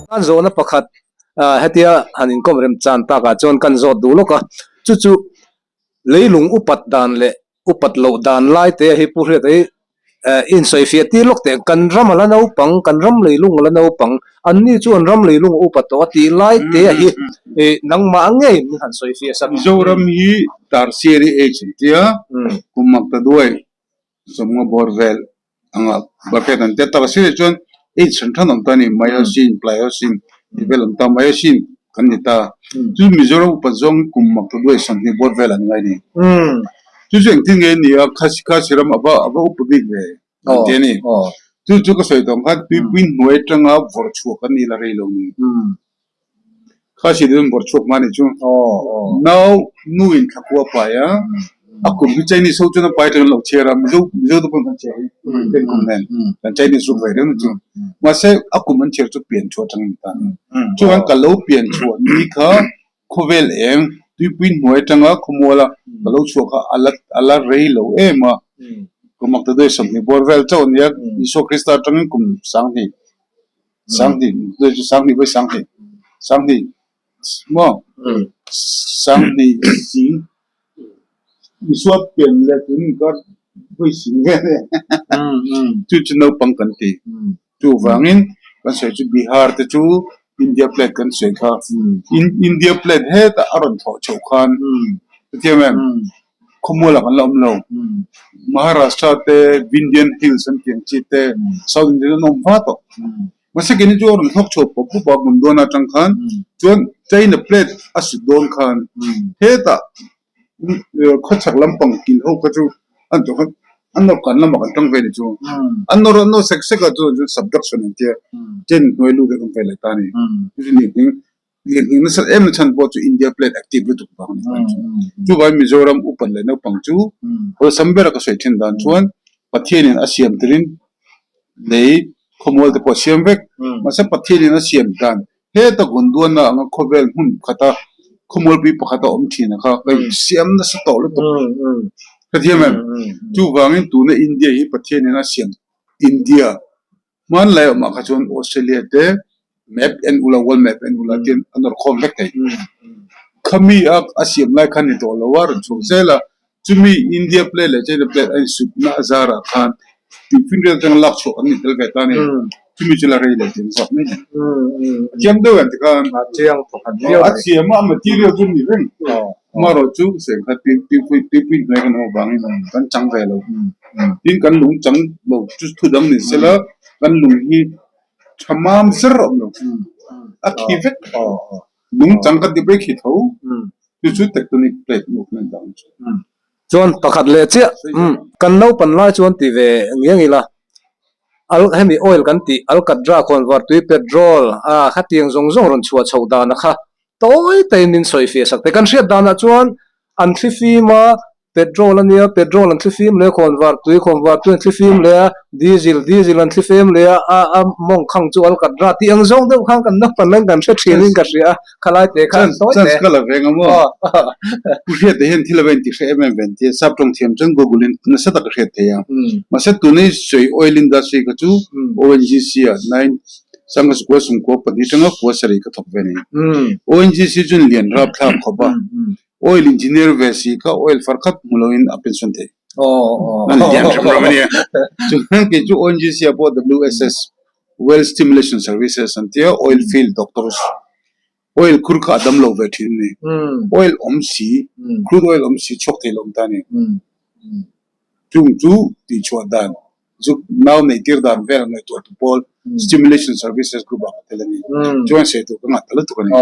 Kan zawhna pakhat hetia han inkawm rem chan takah chuan kan zawt duh lawk a, chu chu leilung upat dan leh upat loh dan lai te hi Pu Hriata hi insawifiah tir lawk teh ang. Kan ram a la naupang, kan ram leilung a la naupang, anni chu an ram leilung a upat tawh a tih lai te hi nangmah ngei min han sawifiah sak. Mizoram hi Tertiary Age an tia, kum makta duai sawmnga bawr vel anga bucket an tia. Tertiary chuan age hran hran a awm ta a ni, Miocene, Pliocene tih vel a awm ta, Miocene kan ni ta. Chu Mizoram upat zawng hi kum makta duai 20 bawr vel an ngai a ni. Chu chu engtin nge ni a, Khasi ram a va a va upa bik ve an ti a ni. Chu chu ka sawi tawh ang khan tuipui hnuai atanga vawrh chhuak an ni la rei lo ni. Khasi deuhin vawrh chhuak hma ni chu. Nau nu in thlakua a pai a, a kum hi Chinese ho chuan a pai atangin an lo chhiar a, Mizo Mizo te pawhin kan chhiar hi kan kum nen kan Chinese ruk ve reng chu. Mahse a kum an chhiar chu pian chhuah atangin a ni ta a ni. Chuan ka lo pian chhuah ni kha Khawvel eng tuipui hnuai atanga khawmuala ka lo chhuah kha a la a la rei lo em a, kum makta duai 20 bawr vel chauh a nia, Isua Krista atangin kum 20 20 duai chu 20 vawi 20 20 maw 20 sing Isua pian leh tun inkar vawi sing vel e chu chu naupang kan ti. Chuvangin kan sawi chu Bihar te chu India plate kan sawi kha India plate hetah a rawn thlawh chhoh khan hetiang em khawmual ah kan la awm lo Maharashtra te Vindhyan Hills an tih ang chi te South India te an awm va tawh mahse keini chu a rawn thlawk chho pawp pawp a hmun dawn atang khan chuan China plate a sut dawn khan hetah Khawchhak lampang kil ho kha chu an tawh khan an nawr kan lamah kan tang ve ni chu an nawr an nawr sek sek a chu chuan subduction an tia chen hnuai lut a kan ve leh ta a ni chu chu lirnghing lirnghing nasa em na chhan pawh chu India plate active lutuk vang a ni ta chu chuvangin Mizoram upat leh naupang chu awlsam bera ka sawi thin dan chuan Pathianin a siam turin lei khawmual te pawh a siam vek mahse Pathianin a siam dan Heta Gondwana anga khawvel hmun pakhata khawmualpui pakhata awm thin a kha ka insiam nasa tawh lutuk. Hrethiam em? Chuvangin tuna India hi Pathianin a siam India hmanlai awmah kha chuan Australia te map en ula, world map en ula tiin a nawr khawm vek thei. Khami a a siam lai kha ni tawh lo a rawn chhuak zel a, chumi India plate leh China plate a insutna a zarah khan tuifinriat atanga lak chhuah kan ni tel ve ta a ni. Chumi chu la rei leh tih an zawk mai ni. A thiam deuh em tikhan A chiang pakhat viau a thiam a, a material chu ni reng. Amaherawh chu seng kha tuipui tuipui hnuai kan awm avangin kan chang ve lo. Tin kan lung chang lo chu thu dang ni sela kan lung hi tha mam zer a awm lo. A khi vek. Nungchang kan ti pawh i khi tho. Chu chu tectonic plate movement dang chu. Chuan pakhat leh chiah kan naupan lai chuan ti ve ngiang ila al hemi oil kan tih alkadra khawnvar tui petrol a khatiang zawng zawng rawn chhuah chho dan a kha tawi tawiin min sawi fiah sak thei. Kan hriat danah chuan an thlifim a Petrol a nia, petrol an thlifim leh a, khawnvar tui khawnvar tui an thlifim leh a, diesel diesel an thlifem leh a, a a mawng khang chu al kat ra tih ang zawng deuh khan kan naupang nen kan hre thin in ka hria a, khalai te khan sawi teh. Chance ka la veng a maw? Pu Hriata hian thil a va inti hre em em ve an ti a, sap tawng thiam chuan Google in nasa tak a hriat thei a. Mahse tuna i sawi oil industry kha chu ONGC ah nine sangha sukua sumkua pahnih atanga kua sarih ka thawk ve a ni. ONGC chuan lian rapthlak khawp a. Oil engineer ve si kha oil far khat hmu loin a pension thei. An lian hrim ram a nia. Chuan kei chu ONGC ah pawh WSS, Well Stimulation Services an tia, oil field doctors. Oil khur kha a dam lo ve thin a ni. Oil awm si, crude oil awm si chhuak thei lo awm ta a ni. Chung chu tihchhuah dan zuk nau nei tir dan vel ngaihtuah tu pawl stimulation services group ah ka tel a ni. Chuan sawi tur ka ngah ta lutuk a ni.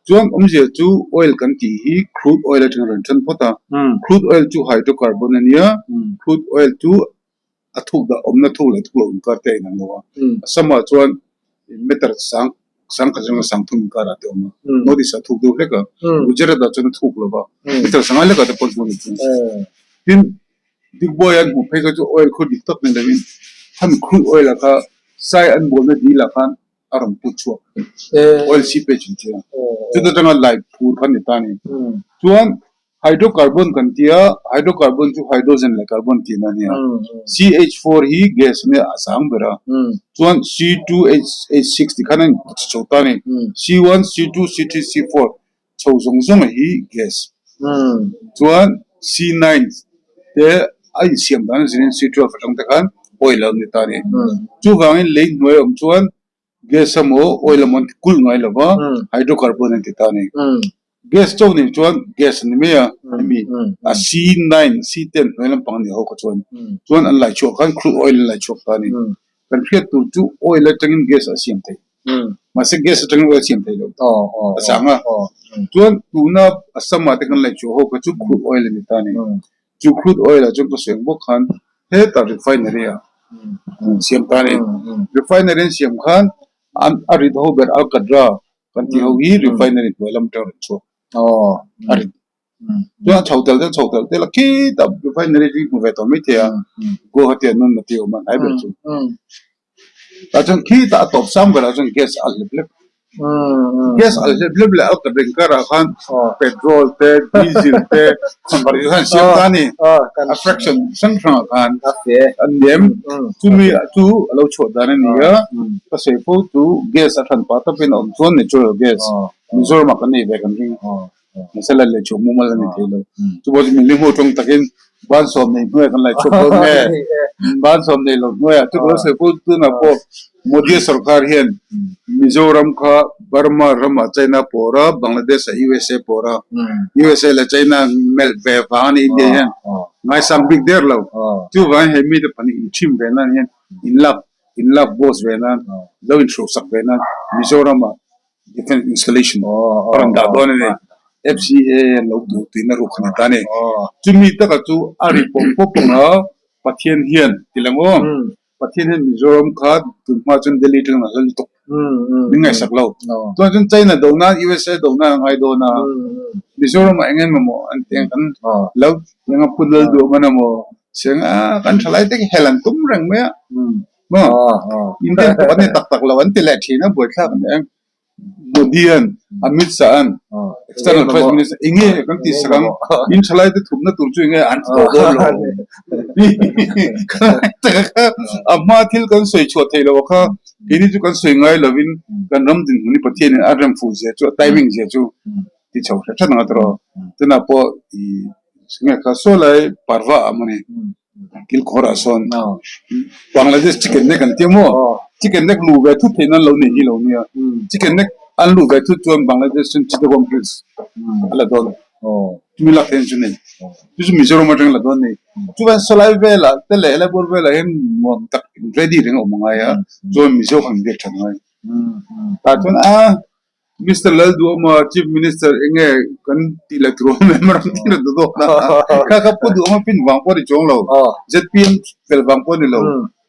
Chuan awmzia chu oil kan tih hi crude oil atanga rawn then phawt a. Crude oil chu hydrocarbon a nia, crude oil chu a thuk dah awmna thuk leh thuk loh inkar te a inang lo a. A samah chuan meter sang sang khat atanga sang thum inkar ah te a awm a. North east ah thuk deuh hlek a, Gujarat ah chuan a thuk lo va, meter sangai hlek ah te pawh chuan a thuk. Tin, Big Boy an hmuh phei kha chu oil khu dik tak ni lovin han crude oil ah kha sai an bualna dil ah khan a rawn put chhuak oil seepage an ti a, chuta tanga lai phur kha ni ta a ni. Chuan. Hydrocarbon kan tia, hydrocarbon chu hydrogen leh carbon tihna a nia. CH4 hi gas a nia a sang ber a, chuan C2H6 ti khan a inti chho ta a ni. C1, C2, C3, C4 chho zawng zawng hi gas. Chuan C9 te a insiam dan a zirin C12 atang te khan oil a lo ni ta a ni. Chuvangin lei hnuai awm chuan Gas emaw oil emaw an ti kulh ngai lo va, hydrocarbon an ti ta a ni. Gas chauh nih chuan gas a ni mai a, hemi a C9, C10 hnuai lampang a ni ho kha chuan. Chuan an lai chhuak khan crude oil an lai chhuak ta a ni. Kan hriat tur chu oil atangin gas a siam theih. Mahse gas atangin oil a siam theih loh. A chang a. Chuan tuna Assam ah te kan lai chhuah ho kha chu crude oil a ni ta a ni. Chu crude oil ah chuan ka sawi ang bawk khan hetah refinery ah an siam ta a ni. Refinery an siam khan an a rit ho ber Alcatra kan tih ho hi refinery hnuai lam atang rawn chhuak a rit. Chuan a chho tel tel chho tel tel a khitah refinery chu i hmu ve tawh maithei a, Guwahati ah nun a ti awm a hnai ber chu. Tah chuan khitah a tawp sang berah chuan gas a hlep hlep. Gas a hlep hlep leh a ring karah khan petrol te diesel te khawnvar hi khan siam ta a ni. A fraction hrang hrangah khan an nem. Chumi chu a lo chhuah dan a ni a, ka sawi fo chu gas a hran pah tawpin a awm chuan natural gas Mizoramah kan nei ve kan ring. Mahse la leh chhuah mumal a ni thei lo. Chupawh chu min ling tawng takin ban sawm nei hnuaiah kan lai chhuak dawn nge? Ban sawm nei lo hnuaiah chu ka lo sawi fo tunah pawh Modi sorkar hian Mizoram kha Burma ramah China pawr a, Bangladesh ah USA pawr a. USA leh China melh ve vang a ni India hian ngaisang bik der lo. Chuvangin he mite pahnih inthim ve nan hian inlak inlak boss ve nan lo inhruhsak ve nan Mizoramah Defence installation a rawn dah dawn a ni. FCAA an lo duh tuina ruk a ni ta a ni. Chumi taka chu a ri pawp pawp ang a, Pathian hian ti lang aw, Pathian hian Mizoram kha tun hma chuan Delhi atangin a hla lutuk min ngaihsak lo. Tunah chuan China do nan USA do nan a ngai dawn a, Mizoram ah eng emaw an ti ang kan lo eng a phun lal duh awm an emaw seng a kan thalai te khi hel an tum reng mai a. Maw? Indian pawh an ni tak tak lo an ti leh thin a, buaithlak a ni em? Modi-a'n, Amit Shah-a'n, External Affairs Minister, eng nge kan tih sak ang? In thalai te thumna tur chu eng nge an ti tawh dawn lo? A hma thil kan sawi chhuah theih loh kha keini chu kan sawi ngai lovin kan ram dinhmun hi Pathianin a rem fuh zia chu, a timing zia chu ti chho hret hret ang a tawrh. Tunah pawh i nge kha saw lai parva ah maw ni? Kilkhawr ah sawn Bangladesh chicken neck an tia maw? Chicken neck luh ve thut theihna an lo nei hi lo nia. Chicken neck an luh ve thut chuan Bangladesh chuan Chittagong Hills a la dawn. Chumi lak theihna chu nei. Chu chu Mizoram atang la dawn nei. Chuan sawlai velah te leh helai bawr velah hian nuam tak ready reng a awm angai a, chuan Mizo khan biak that angai. Tah chuan a. Mister Lalduhawma Chief Minister enge kan tih leh tur awm em ram tih leh duh dawn a, kha kha Pu Duhawma pin vang pawh a ni chuang lo, zpm fel vang pawh a ni lo,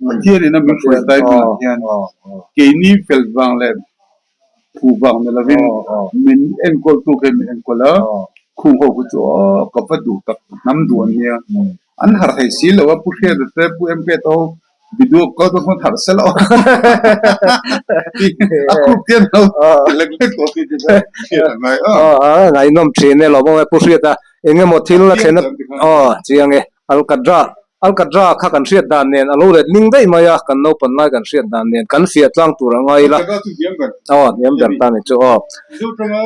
Pathian in a min hruai tai hmunah hian keini fel vang leh phu vang ni lovin min enkawltu kha min enkawl a, khung ho khu chu aw ka va duh tak hnam duh an nia, an harh thei si lo a Pu Hriata te Pu MK te ho Biduak kal ka hmun harh sel aw. A khup tian lo lek lek tawh ti ti hriat a ngai aw. Aw ngaihnawm thin e lawm awm e Pu Hriata eng emaw thil a thlen a aw chiang e Alkadra Alkadra kha kan hriat dan nen a lo let ning daih mai a kan naupan lai kan hriat dan nen kan fiah tlang tur a ngai ila Alkadra chu hniam ber aw hniam ber ta ni chu aw. Mizo tanga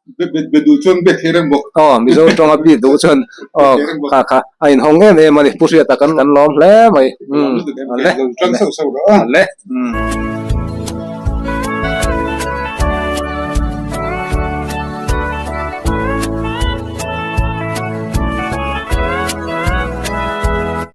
Be duh chuan be thei reng bawk. Aw, Mizo tawnga bi duh chuan aw kha kha a inhawng em em a ni. Pu Hriata kan kan lawm hle mai. Umm, a le. A le. Umm.